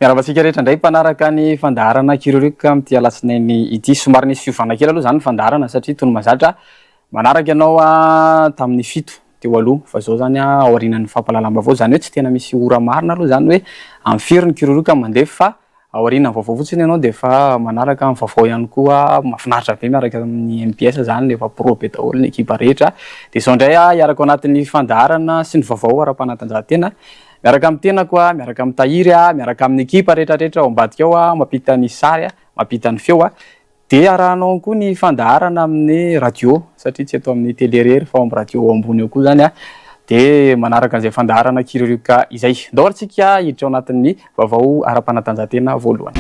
Miarahaba antsika rehetra indray mpanaraka ny fandaharana Kiririoka amin'ity alatsinainy ity. Somary nisy fiovana kely aloha izany ny fandaharana satria toy ny mahazatra manaraka ianao tamin'ny fito teo aloha fa izao izany aorianan'ny fampahalalam-baovao. Izany hoe tsy tena misy ora marina aloha izany hoe amin'ny firy ny Kiririoka mandeha fa Aoriana vaovao fotsiny ianao dia efa manaraka ny vaovao ihany koa, mahafinaritra be miaraka amin'ny mbs zany efa pro be daholo ny ekipa rehetra. Dia izao indray aho hiaraka ao anatin'ny fandaharana sy ny vaovao ara-panatanjahantena miaraka amin'ny tenako aho, miaraka amin'ny Tahiry aho, miaraka amin'ny ekipa rehetrarehetra ao ambadika ao aho, mampita ny sary, mampita ny feo. Dia arahanao koa ny fandaharana amin'ny radio satria tsy eto amin'ny télé irery fa ao amin'ny radio ao ambony ao koa izany an, dia manaraka an'izay fandaharana kiririoka izay. Ndao ary tsika hiditra ao anatin'ny vaovao ara-panatanjahantena voalohany.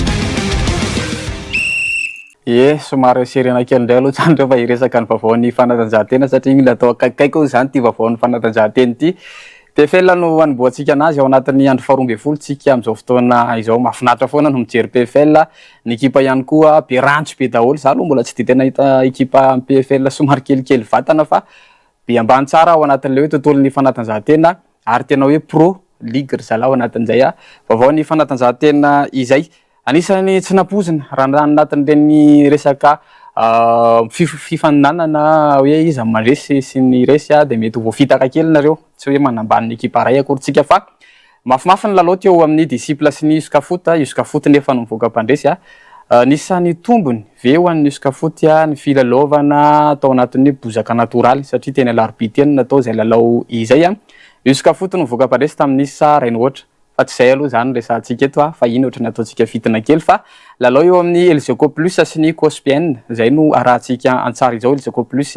Ie, somary serena kely indray aloha izany rehefa hiresaka ny vaovaon'ny fanatanjahantena satria mila atao akaikikaiky hono izany ity vaovaon'ny fanatanjahantena ity. PFL no hanombohantsika anazy ao anatin'ny andro faharoa ambin'ny folo tsika amin'izao fotoana izao. Mahafinaritra foana no mijery PFL. Ny ekipa ihany koa be ranjo be daholo. Za aloha mbola tsy dia tena hita ekipa amin'ny PFL somary kelikely vatana fa be ambany tsara ao anatin'ilay hoe tontolon'ny fanatanjahantena ary tena hoe pro league ry zalahy ao anatin'izay. Vaovao ny fanatanjahantena izay. Anisan'ny tsy nampoizina raha ny anatin'ireny resaka fifaninanana hoe iza no mandresy sy ny resy dia mety ho voafitaka kely nareo, tsy hoe manambany ny ekipa iray akory tsika fa mafimafy ny lalao teo amin'ny Disciple sy ny Uscafoot, Uscafoot nefa no mivoaka mpandresy. Anisan'ny tombony ve ho an'ny Uscafoot ny filalaovana tao anatin'ny bozaka natoraly satria teny Alarobia teny no natao izay lalao izay. Uscafoot no nivoaka mpandresy tamin'ny isa iray no aotra. Fa tsy izay aloha izany no resahantsika eto fa iny ohatran'ny ataontsika fitina kely fa lalao eo amin'ny Elgeco Plus sy ny Cospn izay no arahantsika an-tsary izao, Elgeco Plus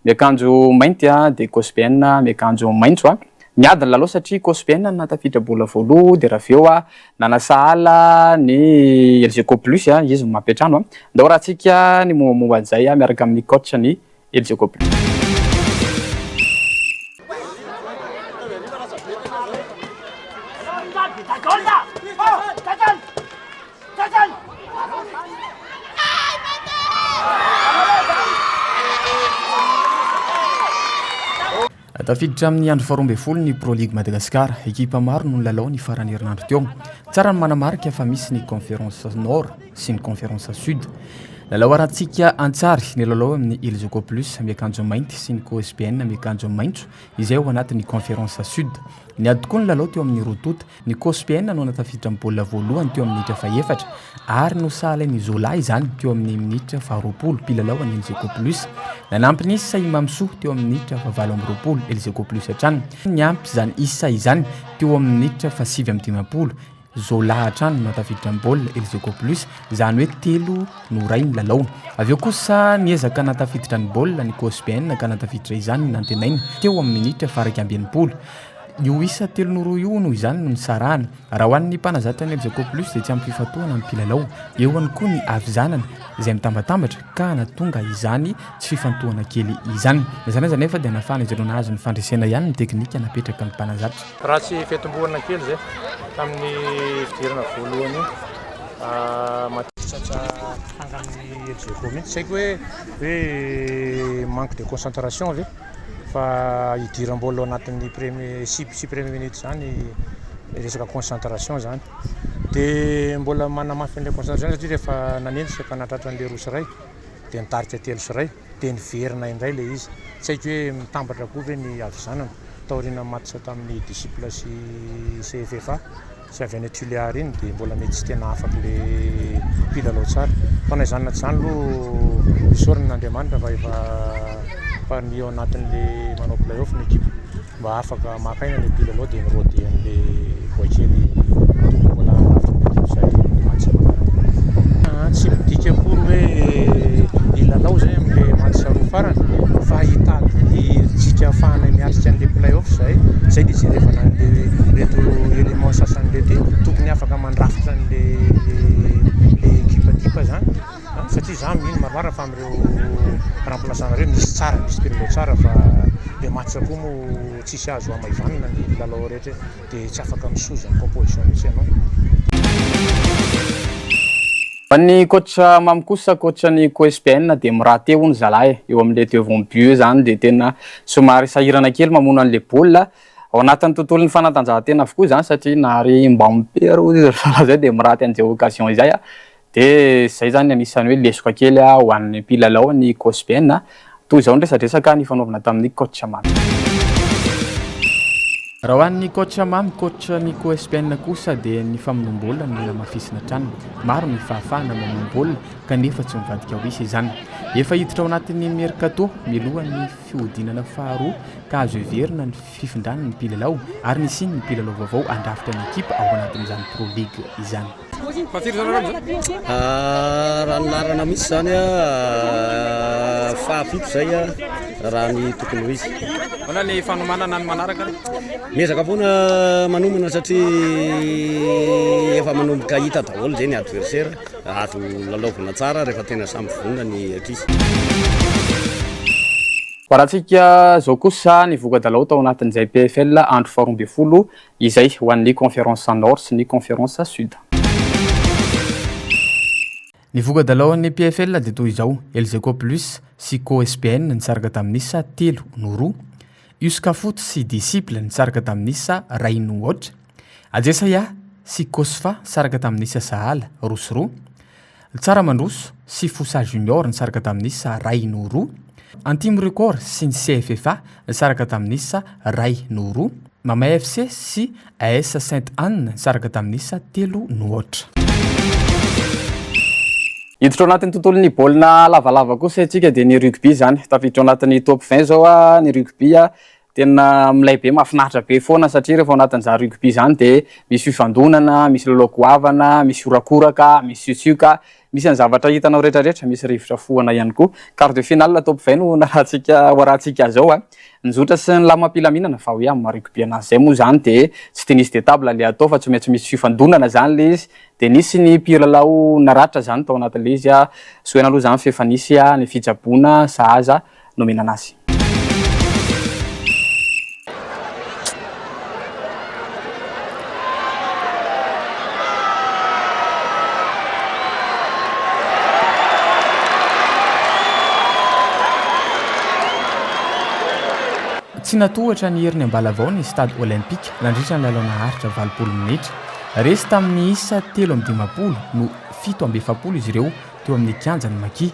miakanjo mainty dia Cospn miakanjo maitso. Niady ny lalao satria Cospn no nahatafiditra baolina voaloha dia raha avy eo nanasahala ny Elgeco Plus, izy no mampiantrano. Ndao arahantsika ny mombamomba an'izay miaraka amin'ny coach ny Elgeco Plus. Tafiditra amin'ny andro faharoa ambin'ny folo ny Pro League Madagascar. Ekipa maro no nilalao ny faran'ny herinandro teo. Tsara ny manamarika fa misy ny Conférence Nord sy ny Conférence Sud. Lalao arahantsika an-tsary ny lalao amin'ny Elgeco Plus miakanjo mainty sy ny COSBN miakanjo maitso izay ao anatin'ny Conférence Sud. Niady tokoa ny lalao teo amin'ny roa tonta. Ny COSBN no natafiditra amin'ny baolina voalohany teo amin'ny minitra fahefatra ary nosahalain'i Zola izany teo amin'ny minitra faharoapolo, mpilalao an'ny Elgeco Plus. Nanampy ny isa i Mamisoa teo amin'ny minitra fahavalo amby roapolo, Elgeco Plus hatrany. Niampy izany isa izany teo amin'ny minitra fahasivy amby dimampolo, Zola hatrany no nahatafiditra ny baolina, Elgeco Plus, izany hoe telo no iray ny lalao. Avy eo kosa niezaka nahatafiditra ny baolina ny COSBN ka nahatafiditra izany ny Nantenaina teo amin'ny minitra faha-61. Io isa telo no roa io noho izany no nisarahana. Raha ho an'ny mpanazatra ny Elgeco Plus dia tsy ampy fifantohana ny mpilalao. Eo ihany koa ny havizanana izay mitambatambatra ka nahatonga izany tsy fifantohana kely izany. Na izany aza anefa dia nahafahan'izy ireo nahazo ny fandresena ihany ny teknika napetraka ny mpanazatra. Ratsy fiatombohana kely izay tamin'ny fidirana voalohany iny. Matezatra hangan'ny Elgeco mihitsy. Tsy haiko hoe hoe manque de concentration ve fa hidiram-baolina ao anatin'ny premier six six première minutes izany resaka concentration izany. Dia mbola manamafy an'ilay concentration satria rehefa nanenjika ka nahatratra an'ilay roa sy iray dia nitarika telo sy iray. dia niverina indray ilay izy. Tsy haiko hoe mitambatra koa ve ny havizanana taorian'ny match tamin'ny Disciple sy CFFA sy avy any Tuléar iny dia mbola mety tsy tena afaka ilay mpilalao tsara. Fa na izany na tsy izany aloha isaorana an'Andriamanitra fa efa parmi ao anatin'ilay manao play off ny ekipa. Mba afaka maka aina ilay mpilalao dia mi-roder an'ilay boay kely tokony mbola handrafitra ny ekipa izay amin'ny match manaraka. Tsy midika akory hoe hilalao izay amin'ilay match roa farany fa hitady ny herijika ahafahanay miatrika an'ilay play off izay. Izay no ijerevana an'ilay ireto éléments sasany ireto hoe tokony afaka mandrafitra an'ilay ekipa type izany. Satria za mino maromaro fa amin'ireo remplaçant ireo misy tsara, misy mpilalao tsara fa le match koa moa tsisy azo hamaivanina ny lalao rehetra e, dia tsy afaka misoza ny composition mihitsy ianao. Ho an'ny coach Mamy kosa, coach ny COSPN dia mi-rater hono zalahy e, eo amin'ilay devant but zany dia tena somary sahirana kely mamono an'ilay baolina. Ao anatin'ny tontolon'ny fanatanjahantena avokoa izany satria na ry Mbappé ary hozy ry zalahy izay dia miraty an'izay occasion izay. Dia izay izany anisan'ny hoe lesoka kely ho an'ny mpilalao ny Cosbn. Toy izao ny resadresaka nifanaovana tamin'ny coach Mamy. Raha ho an'ny coach Mamy, coach ny Cosbn kosa dia ny famonoam-baolina no mila hamafisina hatrany. Maro ny fahafahana mamono baolina kanefa tsy mivadika ho isa izany. Efa hiditra ao anatin'ny mercato mialohan'ny fihodinana faharoa ka azo heverina ny fifindrany ny mpilalao ary nisian'ny mpilalao vaovao handrafitra ny ekipa ao anatin'izany Pro League izany. Raha ny laharana misy izany fahafito izay raha ny tokony ho izy. Ahoana ny fanomanana ny manaraka? Miezaka foana manomana satria efa manomboka hita daholo izay ny adversaire. Azo lalaovina tsara rehefa tena samy vonona ny ankizy. Hoarahantsika izao kosa ny voka-dalao tao anatin'izay PFL andro faharoa 12 izay ho an'ny Conférence Nord sy ny Conférence Sud. Ny voka-dalaon'ny PFL dia toy izao, Elgeco Plus sy Co-SPN nisaraka tamin'ny isa telo no roa, Uscafoot sy Disciple nisaraka tamin'ny isa iray no aotra, Ajesaia sy Cosfa nisaraka tamin'ny isa sahala roa sy roa, Tsaramandroso sy Fosa Junior nisaraka tamin'ny isa iray no roa, Antimo Record sy ny CFFA nisaraka tamin'ny isa iray no roa, Mamay FC sy AS Sainte Anne nisaraka tamin'ny isa telo no aotra. Hiditra ao anatin'ny tontolon'ny baolina lavalava kosa isika dia ny rugby izany. Tafiditra ao anatin'ny top 20 izao ny rugby. Tena milay be, mahafinaritra be foana satria rehefa ao anatin'izany rugby izany dia misy fifandonana, misy lalao goavana, misy horakoraka, misy siotsioka, misy ny zavatra hitanao rehetrarehetra, misy rivotra fohana ihany koa. Quart de finale top 20 no narahantsika ho arahantsika izao a. Nizotra sy nilamina am-pilaminana fa hoe amin'ny maha rugby anazy izay moa izany dia tsy tennis de table ilay atao fa tsy maintsy misy fifandonana izany ilay izy. Dia nisy ny mpilalao naratra izany tao anatin'ilay izy. Zohina aloha izany fa efa nisy ny fitsaboana sahaza nomena anazy. Tsy natohatra ny herin'ny Ambalavao ny Stade Olympique nandritra ny lalao naharitra 80 minitra. Resy tamin'ny isa 53 no 47 izy ireo teo amin'ny kianjan'ny Maki.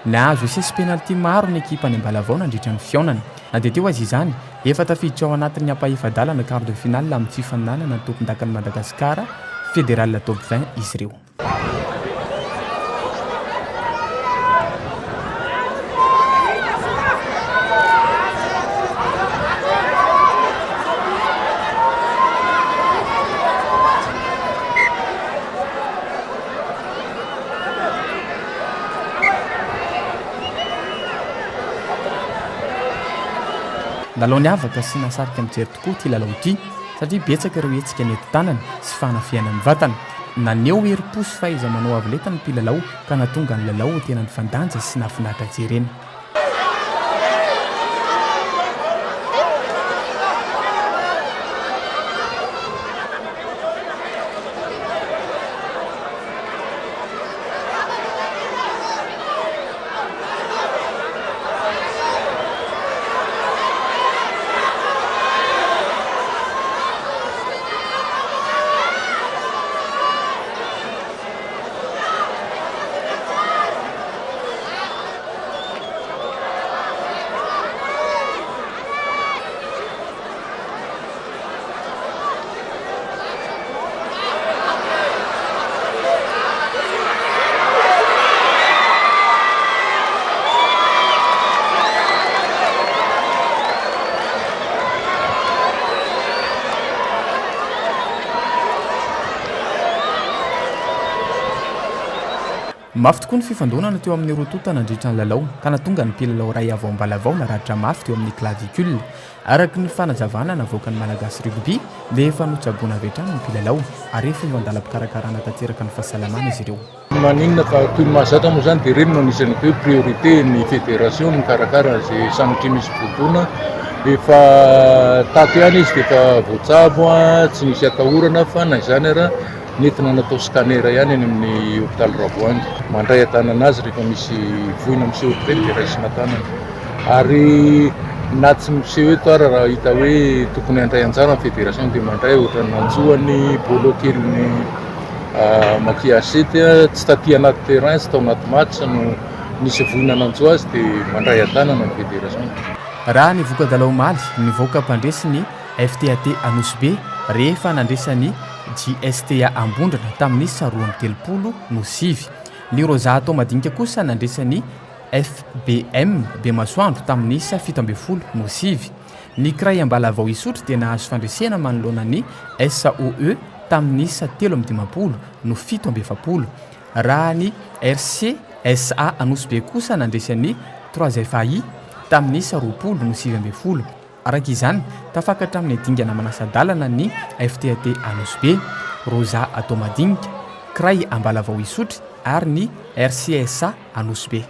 Nahazo essais sy penalty maro ny ekipan'i Ambalavao nandritra ny fihaonana. Na dia teo aza izany, efa tafiditra ao anatin'ny ampahefa-dalana quart de finale amin'ny fifaninanana ny tompondakan'i Madagasikara Fédéral Top 20 izy ireo. Lalao niavaka sy nahasarika mijery tokoa ity lalao ity satria betsaka ireo hetsika nentin-tanana sy fanafihana ny vatana. Naneho herim-po sy fahaiza-manao avo lenta ny mpilalao ka nahatonga ny lalao ho tena nifandanja sy nahafinaritra jerena. Mafy tokoa ny fifandonana teo amin'ny roa tonta nandritra ny lalao ka nahatonga ny mpilalao iray avy ao Ambalavao naratra mafy teo amin'ny clavicule. Araka ny fanazavana navoakan'ny Malagasy Rugby dia efa notsaboina avy hatrany ny mpilalao ary efa eo an-dalam-pikarakarana tanteraka ny fahasalamana izy ireo. Maninona fa toy ny mahazatra moa izany dia ireny no anisan'ny atao hoe priorité ny fédération mikarakara izay sanatria misy voadona. Efa tato ihany izy dia efa voatsabo, tsy nisy atahorana fa na izany ara nentina natao scanner ihany any amin'ny hopitaly Ravoahangy. Mandray an-tanana azy rehefa misy voina miseho ohatr'ireny dia raisina an-tanana. Ary Na tsy miseho eto ary raha hita hoe tokony handray anjara ny fédération dia mandray ohatran'ny nanjo an'i Bolo kelin'ny Maki Asety tsy taty anaty terrain tsy tao anaty match no nisy voina nanjo azy dia mandray an-tanana ny fédération. Raha ny voka-dalao omaly, nivoaka mpandresy ny FTAT Anosibe rehefa nandresan'ny JSTA Ambondrona tamin'ny isa 32 no sivy. Ny Rosa atao madinika kosa nandresan'ny FBM Bemasoandro tamin'ny isa 17 no sivy. Ny Crai Ambalavao Isotry dia nahazo fandresena manoloana ny SOE tamin'ny isa 53 no 47. Raha ny RCSA Anosibe kosa nandresy an'ny 3FAI tamin'ny isa 20 no 19. Araka izany, tafakatra amin'ny dingana manasa-dalana ny FTAT Anosibe, Rosa Atomadinika, Crai Ambalavao Isotry ary ny RCSA Anosibe.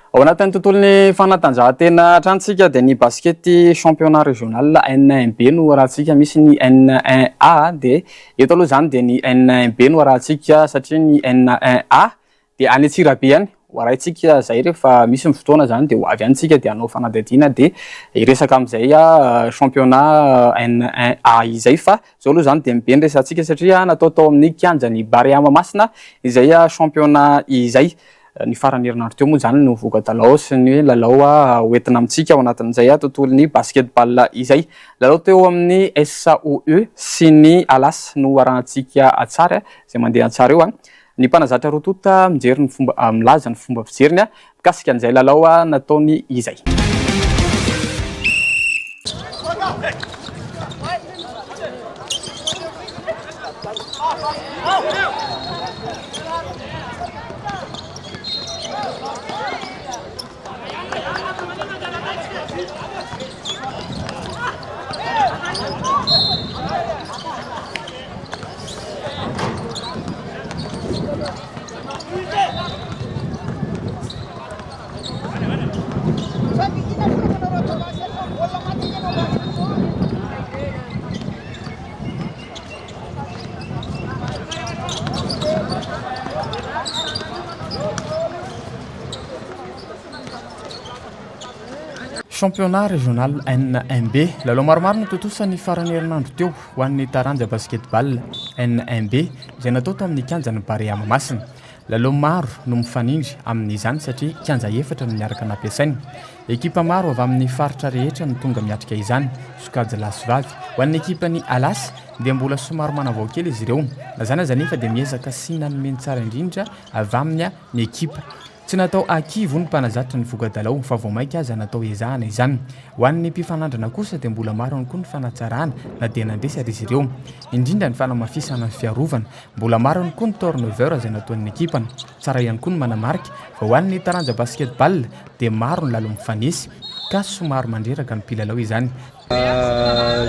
Ao anatin'ny tontolon'ny fanatanjahantena hatrany tsika dia ny basikety championnat régional N1B no arahantsika, misy ny N1A dia eto aloha izany dia ny N1B no arahantsika satria ny N1A Dia any Antsirabe any, ho arahintsika izay rehefa misy ny fotoana izany dia ho avy any tsika dia hanao fanadihadiana dia hiresaka amin'izay championnat N1A izay fa izao aloha izany dia ny be ny resahantsika satria natao tao amin'ny kianjan'ny Barea Mahamasina izay championnat izay. Ny faran'ny herinandro teo moa izany no voka-dalao sy ny lalao hoentina amintsika ao anatin'izay tontolon'ny basketball izay. Lalao teo amin'ny SAOE sy ny Alas no arahantsika an-tsary izay mandeha an-tsary eo. Ny mpanazatra roa tonta mijery ny fomba milaza ny fomba fijeriny mikasika an'izay lalao nataony izay. Championnat régional N1B. Lalao maromaro no tontosa ny faran'ny herinandro teo ho an'ny taranja basketball N1B izay natao tao amin'ny kianjan'ny Barea Mahamasina. Lalao maro no mifanindry amin'izany satria kianja efatra no niaraka nampiasaina. Ekipa maro avy amin'ny faritra rehetra no tonga miatrika izany, sokajy lahy sy vavy. Ho an'ny ekipan'ny Alas dia mbola somary manavao kely izy ireo. Na izany aza anefa dia miezaka sy nanome ny tsara indrindra avy aminy ny ekipa. Tsy natao ankivy hoy ny mpanazatra ny voka-dalao fa vao mainka aza natao ezahana izany. Ho an'ny mpifanandrina kosa dia mbola maro ihany koa ny fanatsarana na dia nandresy ary izy ireo. Indrindra ny fanamafisana ny fiarovana. Mbola maro ihany koa ny turnover izay nataon'ny ekipany. Tsara ihany koa ny manamarika fa ho an'ny taranja basketball dia maro ny lalao mifanesy ka somary mandreraka ny mpilalao izany.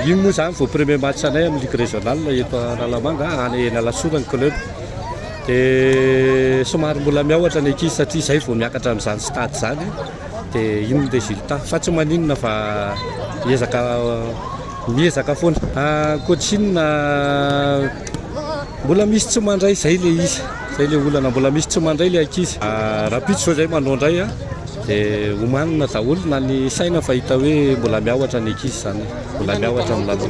Iny moa izany vao premier match anay amin'ny ligue régionale eto Analamanga, any eny Alasora ny club. Dia somary mbola miahotra ny ankizy satria izay vao miakatra amin'izany stade izany dia iny ny résultat. Fa tsy maninona fa miezaka miezaka foana. Coaching mbola misy tsy mandray, izay ilay izy, izay ilay olana, mbola misy tsy mandray ilay ankizy. Rahampitso izao izay manao indray. Dia omanina daholo na ny saina fa hita hoe mbola miahotra ny ankizy izany, mbola miahotra ny lalao.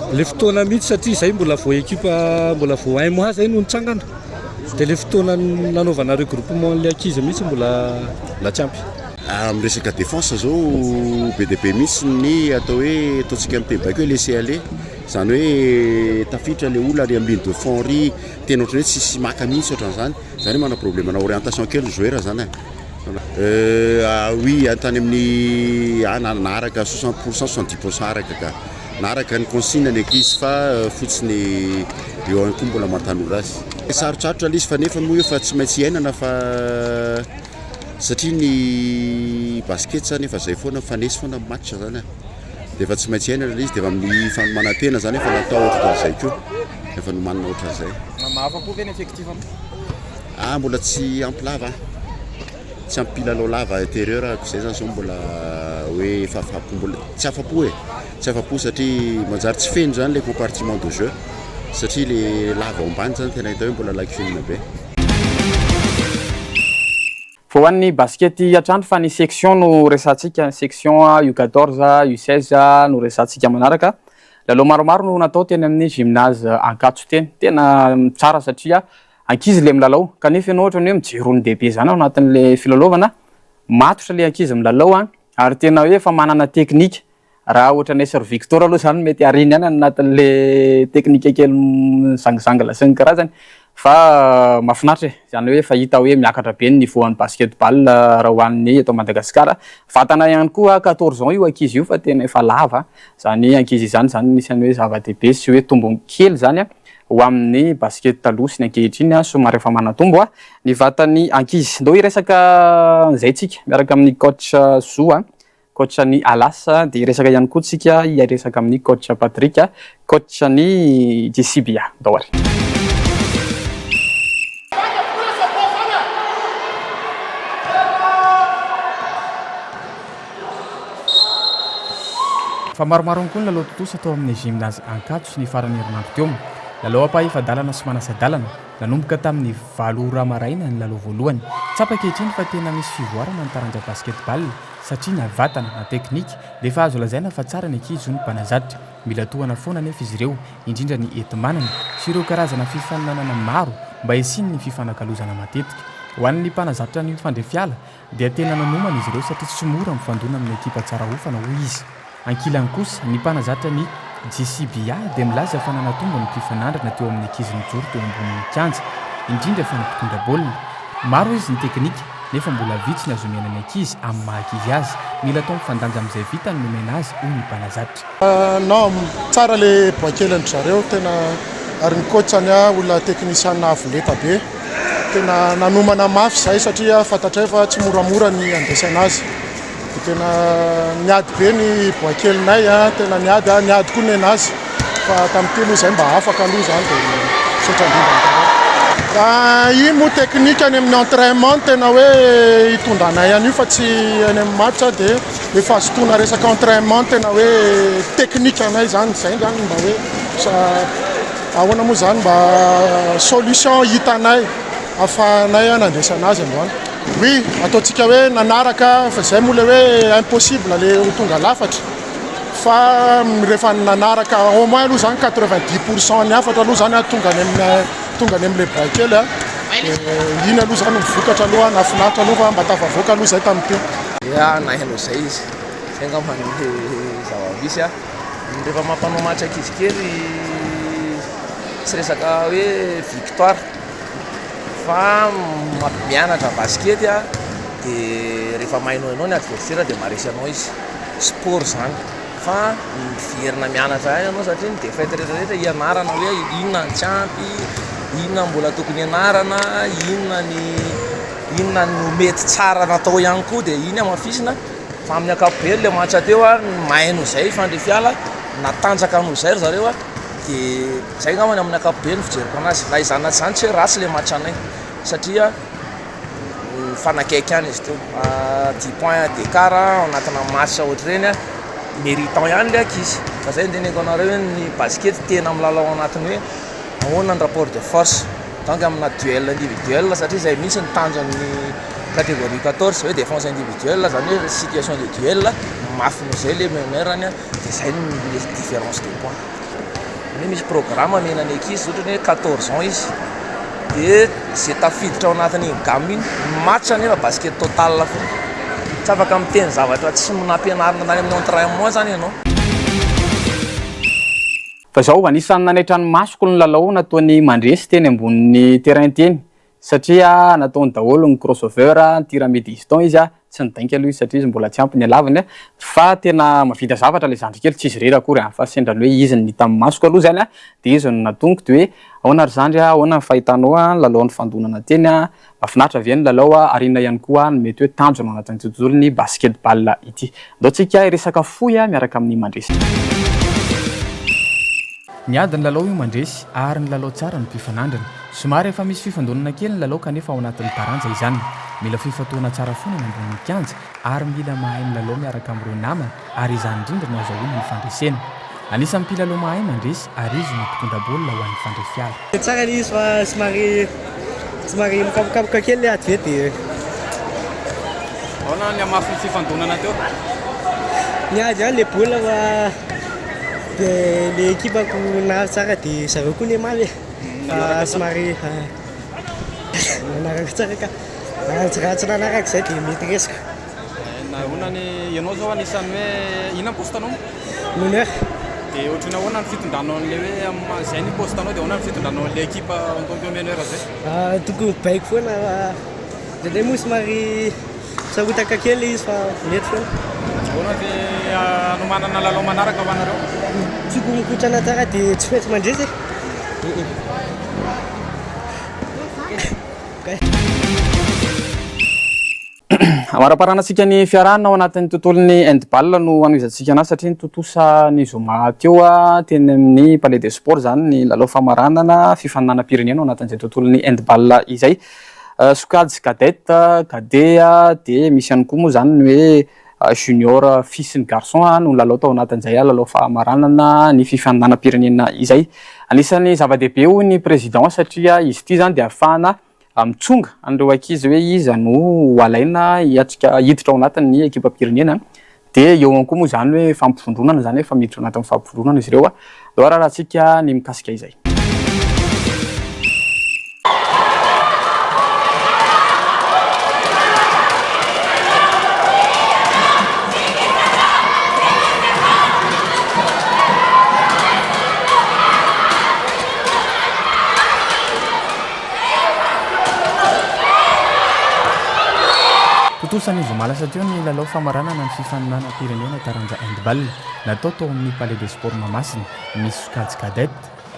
Le fotoana mihitsy satria izay mbola vao ekipa mbola vao un mois zay no nitsangana dia le fotoana nanaovana regroupement an'ilay ankizy mihitsy mbola mbola tsy ampy. Amin'ny resaka défense zao be dia be mihitsy ny atao hoe ataontsika amin'ny teny baiko hoe laisser aller, izany hoe tafiditra ilay olona ary amin'ny ligne de fond ary tena ohatran'ny hoe tsisy maka mihitsy ohatran'izany. Zany hoe manana problème na orientation kely ny joueur zany e. Ah oui, tany amin'ny ah naharaka 60% 70% araka ka. Naharaka ny consigne ny ankizy fa fotsiny eo ihany koa mbola maha-tanora azy. Sarotsarotra ilay izy fa nefa moa efa tsy maintsy iainana fa satria ny basket zany efa zay foana mifanesy foana ny match zany e. Dia efa tsy maintsy iainana ilay izy dia efa amin'ny fanomanan-tena zany efa natao ohatran'izay koa. Efa nomanina ohatran'izay. Mahafa-po ve ny effectif anao? Ah mbola tsy ampy lava ah. Tsy ampy mpilalao lava intérieur ahako izay zany zao mbola hoe efa afapo mbola tsy afapo e, tsy afapo satria manjary tsy feno zany le compartiment de jeu satria le lava ao ambany zany tena hita hoe mbola lacune be. Vao ho an'ny basikety hatrany fa ny section no resahantsika, ny section U 14, U 16 no resahantsika manaraka. Lalao maromaro no natao teny amin'ny gymnase Ankatso teny. Tena tsara satria ankizy ilay milalao kanefa ianao ohatran'ny hoe mijery olon-dehibe izany ao anatin'ilay filalaovana. Matotra ilay ankizy milalao ary tena hoe efa manana teknika. Raha ohatran'i SR Victor aloha izany mety ariny ihany any anatin'le teknika kely mizangizangina sy ny karazany fa mahafinaritra e, izany hoe efa hita hoe miakatra be ny niveau an'ny basket-ball raha ho an'ny eto Madagasikara. Vatana ihany koa 14 ans io ankizy io fa tena efa lava izany ankizy izany, izany anisan'ny hoe zava-dehibe sy hoe tombony kely izany ho amin'ny basket taloha sy ny ankehitriny somary efa manatombo ny vatan'ny ankizy. Ndao hiresaka an'izay tsika miaraka amin'ny coach Zo a. Coach ny Alas dia hiresaka ihany koa tsika hiresaka amin'ny coach Patrick coach ny JCBA. Ndao ary. Fa maromaro ihany koa ny lalao tontosa tao amin'ny Gymnase Ankatso ny faran'ny herinandro teo. Lalao ampahefa-dalana sy manasa-dalana. Nanomboka tamin'ny valo ora maraina ny lalao voalohany. Tsapa ankehitriny fa tena misy fivoarana ny taranja basket-ball satria na vatana na teknika dia efa azo lazaina fa tsara ny ankizy hoy ny mpanazatra. Mila tohana foana anefa izy ireo, indrindra ny enti-manana sy ireo karazana fifaninanana maro mba hisian'ny fifanakalozana matetika. Ho an'ny mpanazatra ny Fandrefiala dia tena nanomana izy ireo satria tsy mora mifandona amin'ny ekipa tsara hofana hoy izy. Ankilany kosa, ny mpanazatra ny JCBA dia milaza fa nanatombo ny mpifanandrina teo amin'ny ankizy nijoro teo ambonin'ny kianja, indrindra fa ny mpitondra baolina. Maro izy ny teknika, nefa mbola vitsy ny azo omena ny ankizy amin'ny maha ankizy azy. Mila atao mifandanja amin'izay vitany ny omena azy, hoy ny mpanazatra. Non, tsara le boay kelin-dry zareo, tena ary ny coach-ny olona teknisiana avo lenta be. Tena nanomana mafy izahay satria fantatray fa tsy moramora ny handresena azy. Dia tena niady be ny boay kelinay a, tena niady a, niady koa nenazy fa tamin'ity aloha izay mba afaka aloha izany dia misaotra indrindra anareo. Raha iny moa teknika any amin'ny entrainement no tena hoe hitondranay an'io fa tsy any amin'ny match dia le fahazotoana resaka entrainement no tena hoe teknika anay izany, izay izany mba hoe ahoana moa izany mba solution hitanay ahafahanay nandresana azy androany. Oui, ataontsika hoe nanaraka fa izay moa ilay hoe impossible le ho tonga lafatra fa rehefa nanaraka au moins aloha zany 90 pour cent ny hafatra aloha zany tonga any amin'ny tonga any amin'ilay boay kely a iny aloha zany ny vokatra aloha nahafinaritra aloha fa mba tafavoaka aloha izay tamin'ity. Ya, nahaino izay izy. Izay angamba ny zava-misy a. Rehefa mampanao match ankizy kely tsy resaka hoe victoire fa mianatra basikety a de rehefa mahay noho ianao ny adversaire de maharesy anao izy, sport zany fa miverina mianatra ihany ianao satria ny defaite rehetra rehetra ianarana hoe inona ny tsy ampy, inona mbola tokony ianarana, inona ny inona no mety tsara natao ihany koa de iny hamafisina fa amin'ny ankapobeny le match teo a mahay noho izay i Fandrifiala, natanjaka noho izay ry zareo a. Dia izay angamba ny amin'ny ankapobeny ny fijeriko anazy. Na izany na tsy izany tsy hoe ratsy ilay match anay satria mifanakaiky ihany izy teo. Dix points d'écart ao anatina match ohatr'ireny méritant ihany ilay ankizy. Fa izay no teneniko anareo hoe ny basket tena milalao ao anatin'ny hoe ahoana ny rapport de force. Donc amina duel individuel satria izay mihitsy ny tanjon'ny catégorie 14 hoe défense individuelle izany hoe situation de duel mafy noho izay ilay meneur-ny dia izay no différence de points. Hoe misy programme omena ny ankizy ohatra hoe 14 ans izy dia izay tafiditra ao anatin'iny gamme iny, ny match anefa basket total foana, tsy afaka miteny zavatra tsy nampianarina tany amin'ny entrainement zany ianao. Fa izao, anisan'ny nanaitra ny masoko ny lalao nataon'i Mandresy teny ambonin'ny terrain teny satria nataony daholo ny crossover, ny tir à mi-distance izy, tsy nidainga aloha izy satria izy mbola tsy ampy ny halavany fa tena mahavita zavatra ilay zandry kely, tsy izy irery akory fa sendra ny hoe izy no hita amin'ny masoko aloha izany dia izy no natoniko dia hoe ahoana ry zandry a, ahoana ny fahitanao ny lalao nifandonana teny a, mahafinaritra ve ny lalao a, ary inona ihany koa no mety hoe tanjona ao anatin'ity tontolon'ny basket-ball ity. Andao tsika hiresaka fohy miaraka amin'ny Mandresy. Niady ny lalao io mandresy ary nilalao tsara ny mpifanandrina. Somary efa misy fifandonana kely ny lalao kanefa ao anatin'ny taranja izany. Mila fifantohana tsara foana ny ambonin'ny kianja ary mila mahay milalao miaraka amin'ireo namana ary izany indrindra no azahoana ny fandresena. Anisan'ny mpilalao mahay mandresy ary izy no mpitondra baolina ho an'ny Fandrefiala. Tsara ilay izy fa somary somary mikapokapoka kely ilay ady ve dia Ahoana ny hamafin'ny fifandonana teo? Niady ihany le baolina fa de le ekipako nahazo tsara de zareo koa ne mafy e. Fa somary nanaraka tsara ka. Raha tsy nanaraka izay dia mety resiko. Nahoana ny ianao zao anisan'ny hoe inona ny poste anao? Meneur. Dia ohatran'ny ahoana ny fitondranao an'ilay hoe amin'ny izay ny poste anao dia ahoana ny fitondranao an'ilay ekipa en tant que meneur zay? Tokony mibaiko foana fa indraindray moa somary sahotaka kely ilay izy fa mety foana. Ahoana ny hanomanana lalao manaraka ho anareo? Tokony mikotrana tsara dia tsy maintsy mandresy e. Amaraparanantsika ny fiarahana ao anatin'ny tontolon'ny handball no hanohizantsika anazy satria nitontosa ny zoma teo teny amin'ny Palais des Sports izany ny lalao famaranana fifaninanam-pirenena ao anatin'izay tontolon'ny handball izay. Sokajy cadet, cadet dia misy ihany koa moa izany ny hoe junior fille sy ny garçon no nilalao tao anatin'izay lalao famaranana ny fifaninanam-pirenena izay. Anisan'ny zava-dehibe hoy ny président satria izy ity izany dia ahafahana mitsonga an'ireo ankizy hoe iza no ho alaina hiatrika hiditra ao anatin'ny ekipam-pirenena dia eo ihany koa moa izany hoe fampivondronana izany hoe efa miditra ao anatin'ny fampivondronana izy ireo. Aleo ararahantsika ny mikasika izay. Tontosa ny zoma lasa teo ny lalao famaranana ny fifaninanam-pirenena taranja handball natao tao amin'ny Palais des Sports Mahamasina. Misy sokajy cadet,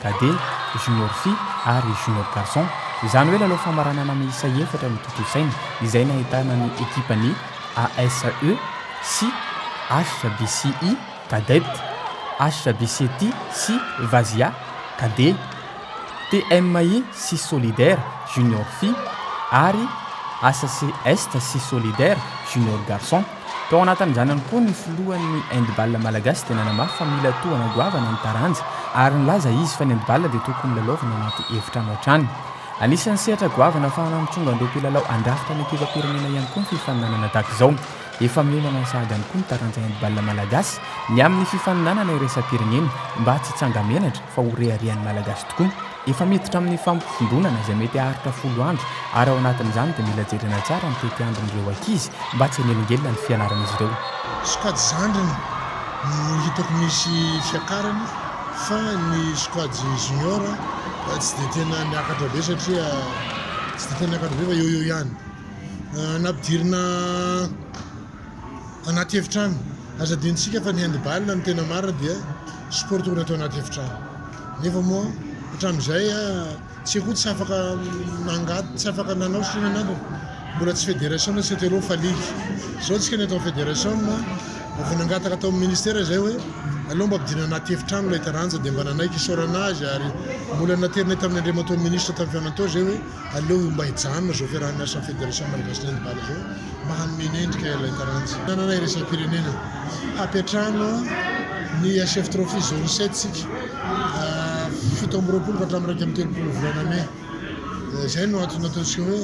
cadet, junior fille ary junior garçon. Izany hoe lalao famaranana miisa efatra no tontosaina izay nahitana ny ekipan'ny ASE sy HBCI, cadet, HBCT sy Vazia, cadet. TMI sy Solidaire, Junior Fille, ary HC Est sy Solidaire, Junior Garçon. Tao anatin'izany ihany koa ny filohan'ny handball malagasy dia nanamafy fa mila tohana goavana ny taranja ary nilaza izy fa ny handball dia tokony lalaovina anaty efitrano hatrany. Anisan'ny sehatra goavana ahafahana mitsonga an'ireo mpilalao handrafitra ny ekipam-pirenena ihany koa ny fifaninanana tahaka izao. Efa miomana sahady ihany koa ny taranja handball malagasy ny amin'ny fifaninanana iraisam-pirenena mba tsy hitsanga-menatra fa ho reharehan'ny Malagasy tokoa. Efa miditra amin'ny fampivondronana izay mety haharitra folo andro ary ao anatin'izany dia mila jerena tsara ny tetiandron'ireo ankizy mba tsy hanelingelina ny fianaran'izy ireo. Sokajy zandriny no hitako misy fiakarany fa ny sokajy junior tsy dia tena niakatra be satria tsy dia tena niakatra be fa eo eo ihany. Nampidirina anaty efitrano. Aza adinontsika fa ny handball ny tena marina dia sport tokony atao anaty efitrano. Nefa moa hatramin'izay tsika koa tsy afaka nangady, tsy afaka nanao satria ny antony mbola tsy federation tsy teo aloha fa ligue. Izao tsika ny atao federation vao nangataka tao amin'ny ministera izay hoe aleo mba ampidirina anaty efitrano ilay taranja dia mba nanaiky isaorana azy ary mbola naterinay tamin'ny Andriamatoa ministra tamin'ny fihaonana teo izay hoe Aleo mba hijanona izao fiaraha-miasan'ny Federation Malagasy ny Handball izao mba hanome ny endrika ilay taranja. Tanana iraisam-pirenena. Hampiantrano ny SF Trophy Zone 7 isika 27 ka hatramin'ny 31 volana mey. Izay no antony nataontsika hoe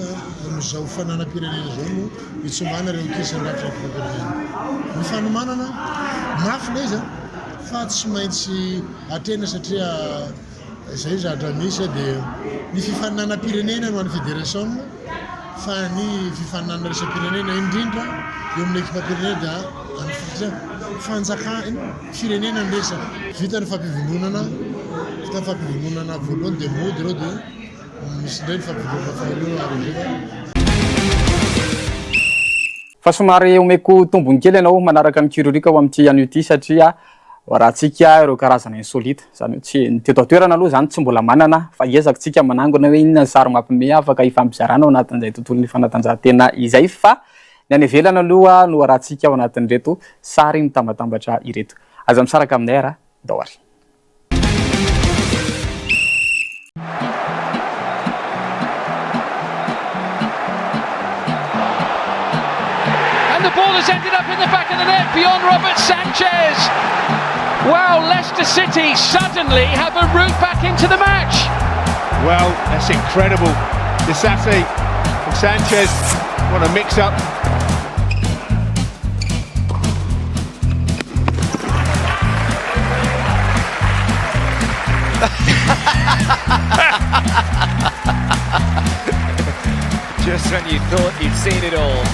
amin'izao fananam-pirenena izao no hitsongana ireo ankizy sy ny rafitra ekipam-pirenena. Ny fanomanana, mafy ilay izy fa tsy maintsy atrehina satria Izay zatra misy dia ny fifaninanam-pirenena no an'ny federasiona fa ny fifaninanana iraisam-pirenena indrindra eo amin'ny ekipam-pirenena dia an'ny satria fanjakana firenena ny resaka. Vita ny fampivondronana, vita ny fampivondronana voalohany dia mody ireo dia misy indray ny fampivondronana faharoa ary indrindra. Fa somary omeko tombony kely ianao manaraka ny Cururic ao amin'ity anio ity satria rahantsika ireo karazana insolite, izany hoe tsy ny teto an-toerana aloha izany tsy mbola manana fa hiezaka tsika manangona hoe inona ny sary mampime afaka hifampizarana ao anatin'izay tontolon'ny fanatanjahantena izay fa ny any ivelany aloha no arahantsika ao anatin'ireto sary mitambatambatra ireto. Aza misaraka aminay ara, ndao ary. And the ball has ended up in the back of the net beyond Robert Sanchez. Wow, Leicester City suddenly have a route back into the match. Well, that's incredible. Disasi from Sanchez, what a mix-up. Just when you thought you'd seen it all.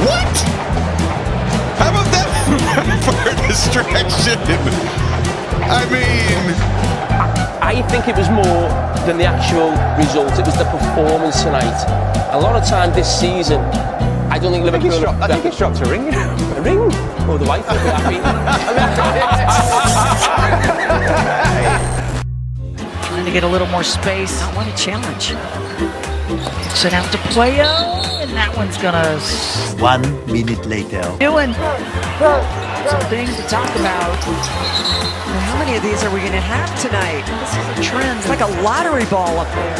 What? How about that for a distraction? I mean, I think it was more than the actual result. It was the performance tonight. A lot of time this season, I don't think Liverpool. I think he's dropped, I think he's dropped a ring. A ring? Oh, the wife will be happy. Trying to get a little more space. Not want to challenge. Kicks it out to Pueyo, and that one's gonna One minute later. doing some things to talk about. Now, how many of these are we going to have tonight? This is a trend. It's like a lottery ball up there.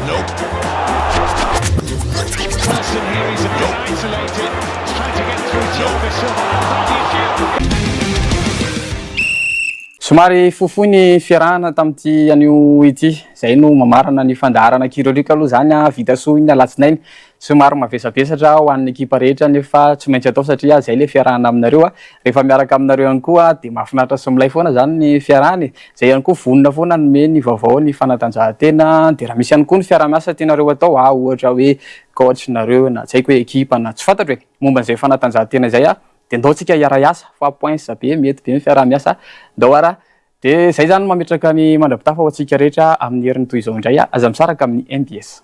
Nope. Wilson here, he's a bit isolated. He's trying to get through Thiago Silva. Badiashile. Somary fohifohy ny fiarahana tamin'ity anio ity. Izay no mamarana ny fandaharana Kirolika aloha izany a, vita soa iny alatsinainy. Somary mavesabesatra ho an'ny ekipa rehetra nefa tsy maintsy atao satria izay ilay fiarahana aminareo a. Rehefa miaraka aminareo ihany koa dia mahafinaritra sy milay foana izany ny fiarahana e. Izay ihany koa vonona foana hanome ny vaovao ny fanatanjahantena. Dia raha misy ihany koa ny fiaraha-miasa tianareo atao a, ohatra hoe coach nareo na tsy haiko hoe ekipa na tsy fantatro e, momba an'izay fanatanjahantena izay a, dia ndao tsika hiara-hiasa fa poince be, mety be ny fiaraha-miasa. Ndao ara. Dia izay izany no mametraka ny mandra-pitafa ho antsika rehetra amin'ny heriny toy izao indray a. Aza misaraka amin'ny mbs.